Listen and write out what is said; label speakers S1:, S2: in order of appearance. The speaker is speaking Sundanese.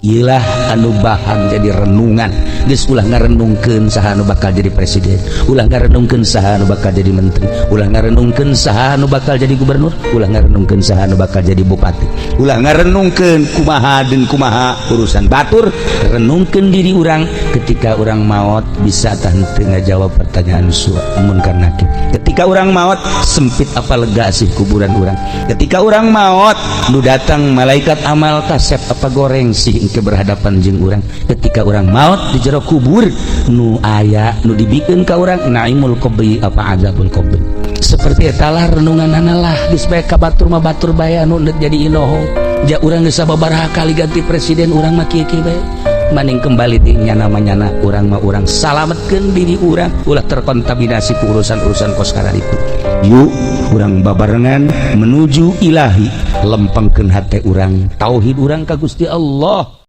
S1: Ilah anu bahan jadi renungan. Geus, ulah ngarenungkeun saha anu bakal jadi presiden, ulah ngarenungkeun saha anu bakal jadi menteri, ulah ngarenungkeun saha anu bakal jadi gubernur, ulah ngarenungkeun saha anu bakal jadi bupati, ulah ngarenungkeun kumaha dan kumaha urusan batur. Renungkeun diri urang. Ketika urang maot, bisa tah henteu ngajawab pertanyaan suat munkar nakir? Ketika urang maot, sempit apa lega sih kuburan urang? Ketika urang maot, nu datang malaikat amal kasep apa goreng sih ke berhadapan jeung urang? Ketika urang maot di jero kubur, nu aya nu dibikeun ka urang naimul qabri apa azabul qabri? Seperti etalah renungan lah. Geus bae ka batur mah, batur bae anu jadi inohong. Ja urang geus sababaraha kali ganti presiden, urang mah kieu bae. Maning kembali di nyana manyana, urang mah urang salametkeun diri urang, ulah terkontaminasi ku urusan-urusan kos itu. Yuk, urang babarengan menuju ilahi. Lempengkeun hate urang, tauhid urang ka Gusti Allah.